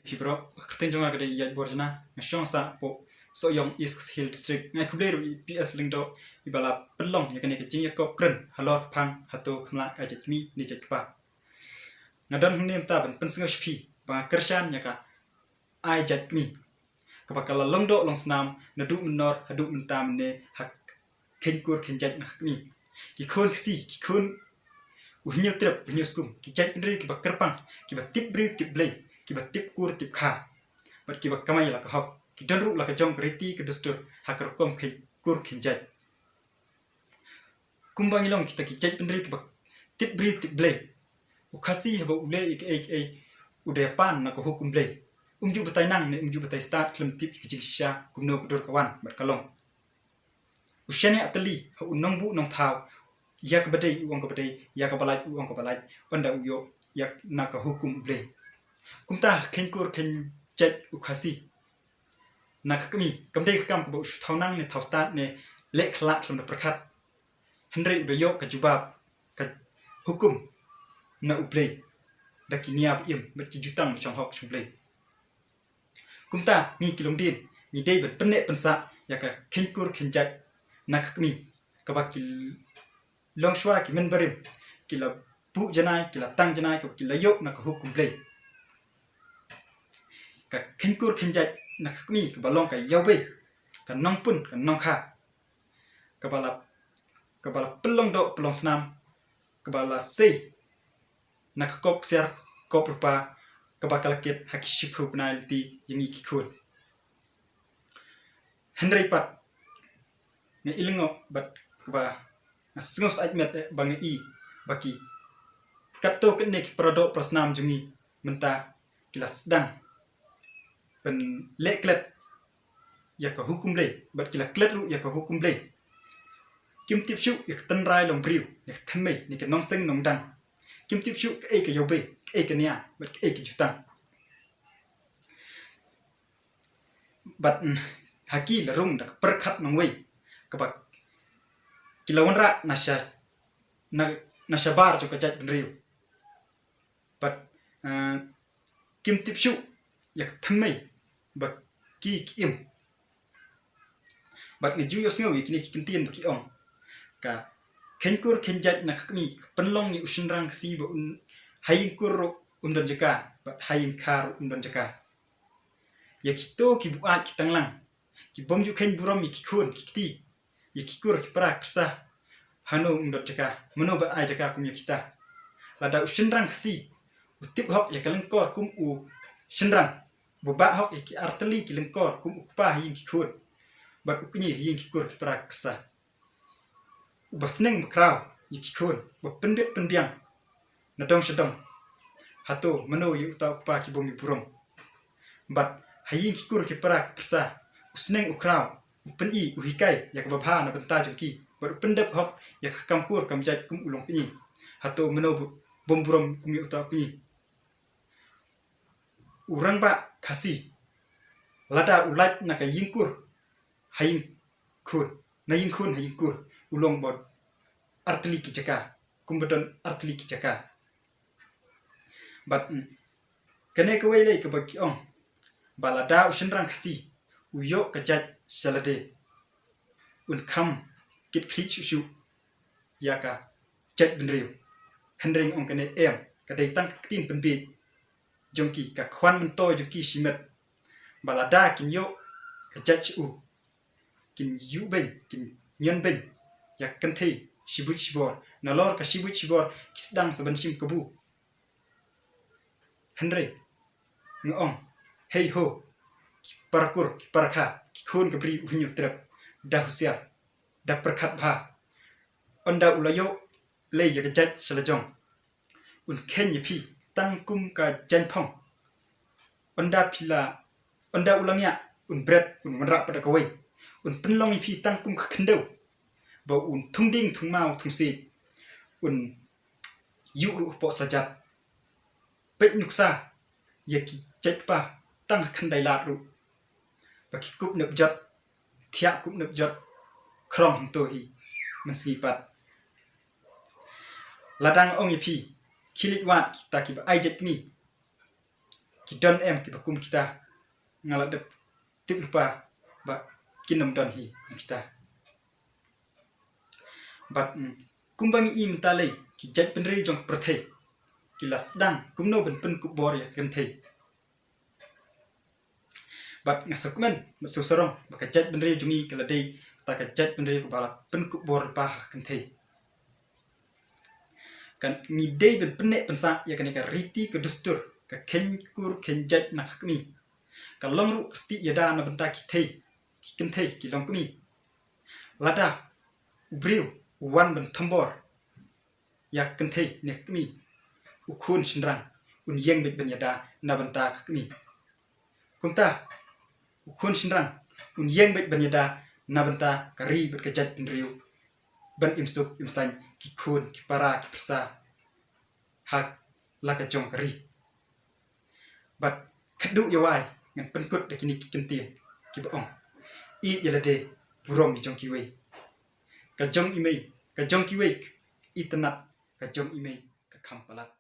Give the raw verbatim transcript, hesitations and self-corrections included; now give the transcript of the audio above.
Phi bro, ka kyrteng jong nga ka dei Ïaid Bor Jna, nga shong sah hapoh Sohiong, East Khasi Hills District. Nga ai khublei ruh ïa i P S Lyngdoh iba la pynlong ïa kane ka jingïakop kren halor ka phang hato kham lah ka ai jait kmie ne jait kpa. Nga don hangne mynta ban pynsngew sha phi ba nga kyrshan ïa ka ai jait kmie, kaba ka la long doh long snam naduh mynnor haduh mynta mynne ha ka kheiñ kur kheiñ jait na ka kmie. Ki khun Khasi, ki khun u Hynñiewtrep u Hynñiewskum, ki jaitbynriew kiba kyrpang, kiba tip briew tip Blei, kiba tip kur tip kha, bad kiba kamai la ka hok. Ki don ruh la ka jong ka riti ka dustur ha ka rukom kheiñ kur kheiñ jait. Kumba ngi long kita ki jaitbynriew kiba tip briew tip Blei, u Khasi haba u leh ïa kaei kaei u da pan na ka hukum Blei. Um ju batai nang ne um ju batai stad khlem tip ïa ka jingshisha kumno ka dur ka wan bad ka long. U shaniah tylli ha u nongbuh nongthaw, ïa kaba dei u ong kaba dei, ïa kaba lait u ong kaba lait, ynda u ïoh ïa na ka hukum u Blei. Kumta ha ka kheiñ kur kheiñ jait u Khasi na ka kmie, kam dei ka kam kaba u shu thaw nang ne thaw stad ne leh khlad khlem da pyrkhat. Hynrei u da ïoh ka jubab, ka hukum na u Blei da ki nia ba im bad ki jutang ba shong hok sha u Blei. Kumta ngi ki longdien ngi dei ban pynneh pynsah ïa ka kheiñ kur kheiñ jait na ka kmie, kaba ki longshuwa ki mynbarim ki la buh janai, ki la tang janai, kaba ki la ïoh na ka hukum Blei. Ka kheiñ kur kheiñ jait na ka kmie kaba long ka ïawbei, ka nongpun ka nongkha, kaba la, kaba la pynlong doh pynlong snam, kaba la sei na ka kop ksiar kop rupa, kaba ka la kit ha ki shiphew bnai lynti ïa ngi ki khun. Hynrei pat nga i lyngngoh bad kaba nga sngew syaid met eh ba nga i ba ki katto katne ki paradoh parasnam jong ngi mynta ki la sdang ban leh klet ïa ka hukum Blei bad ki la klet ruh ïa ka hukum Blei. Kim tip shuh ïa ka tynrai long briew, ïa ka thymmei ne ka nongseng nongdang. Kim tip shuh kaei ka ïawbei, kaei ka nia bad kaei ka jutang. Bad, mm, ha ki la rung da ka pyrkhat nongwei kaba ki la wanrah na sha, na, na shabar jong ka jaitbynriew. Bad, eh, kim tip shuh ïa ka thymmei ba ki ki im. Bad nga ju ïohsngew ïa kine ki kyntien ba ki ong, ka kheiñ kur kheiñ jait na ka kmie ka pynlong ïa u shynrang Khasi ba un ha ïing kur ruh um don jaka bad ha ïing kha ruh um don jaka. Ïa kito ki buaid ki tanglang, ki bym ju kheiñ burom ïa ki khun ki kti, ïa ki kur ki para ki pyrsa, hano um don jaka, mano ban ai jaka kum ïa kita? Lada u shynrang Khasi u tip hok ïa ka lyngkor kum u shynrang, ba bah hok ïa ki artylli ki lyngkor kum u kpa ha ïing ki khun bad u kñi ha ïing ki kur ki para ki pyrsa, uba sneng ba khraw ïa ki khun, ba pynbit pynbiang na dong sha dong, hato mano ïa uta u kpa ki bym ïa burom? Bad ha ïing ki kur ki para ki pyrsa u sneng u khraw, u pyni u hikai ïa kaba bha na bynta jong ki bad u pyndep hok ïa ka kam kur kam jait kum u long kñi, hato mano bym burom kum ïa uta u kñi? U rangbah Khasi lada u lait na ka ïing kur ha ïing khun, na ïing khun ha ïing kur, u long bad artylli ki jaka, kumba don artylli ki jaka. Bad, mm, kane kawei lei kaba ki ong, ba lada u shynrang Khasi u ïoh ka jait sha lade, un kham kit khlieh shuh shuh ïa ka jaitbynriew. Hynrei nga ong kane em, ka dei tang ka ktien pynbiej jong ki, ka khwan myntoi jong ki shimet, ba lada kin ïoh ka jait sha u, kin ïuh beiñ, kin ñion beiñ ïa ka kynthei shibuit shibor. Nalor ka shibuit shibor ki sdang sa ban shim kabu. Hynrei nga ong, hei ho, ki para kur ki para kha, ki khun ka Bri u Hynñiewtrep, da husiar, da pyrkhat bha. Ynda u la ïoh lei ïa ka jait sha la jong, un kheiñ ïa phi tang kum ka jaiñphong. Ynda phi la, ynda u la ngiah, un bret, un wanrah pat da kawei. Un pynlong ïa phi tang kum ka khyndew, ba un thung dieng thung maw thung siej, un ïuh ruh hapoh slajat. Peit nuksa ïa ki jait kpa tang ha khyndai lad ruh, ba ki kup nep jot, thiah kup nep jot, khrong hangto hi mynsngi pat. Lada nga ong ïa phi, khie leit wad kita kiba ai jait kmie, ki don em kiba kum kita? Nga la dep tip lypa ba kin ym don hi kum kita. Bad, mm, kumba ngi i mynta lei, ki jaitbynriew jong ka pyrthei ki la sdang kumno ban pynkup bor ïa ka kynthei. Bad nga sngewkmen bad sngewsarong ba ka jaitbynriew jong ngi ka la dei kata ka jaitbynriew kaba la pynkup bor lypa ha ka kynthei. Kan ngi dei ban pynneh pynsah ïa kane ka riti ka dustur, ka kheiñ kur kheiñ jait na ka kmie. Ka long ruh ka stieh ïada na bynta ki thei, ki kynthei ki longkmie. Lada u briew u wan ban thombor ïa ka kynthei ne ka kmie, u khun shynrang un ïeng beit ban ïada na bynta ka kmie. Kumta u khun shynrang un ïeng beit ban ïada na bynta ka ri bad ka jaitbynriew, ban im suk im saiñ ki khun ki para ki pyrsa ha la ka jong ka ri. Bad khadduh ïa wai ngan pynkut da kine ki kyntien kiba ong: Ïeit ïa lade burom ïa jong kiwei. Ka jong i mei, ka jong kiwei ka itynnad, ka jong i mei ka kham palat.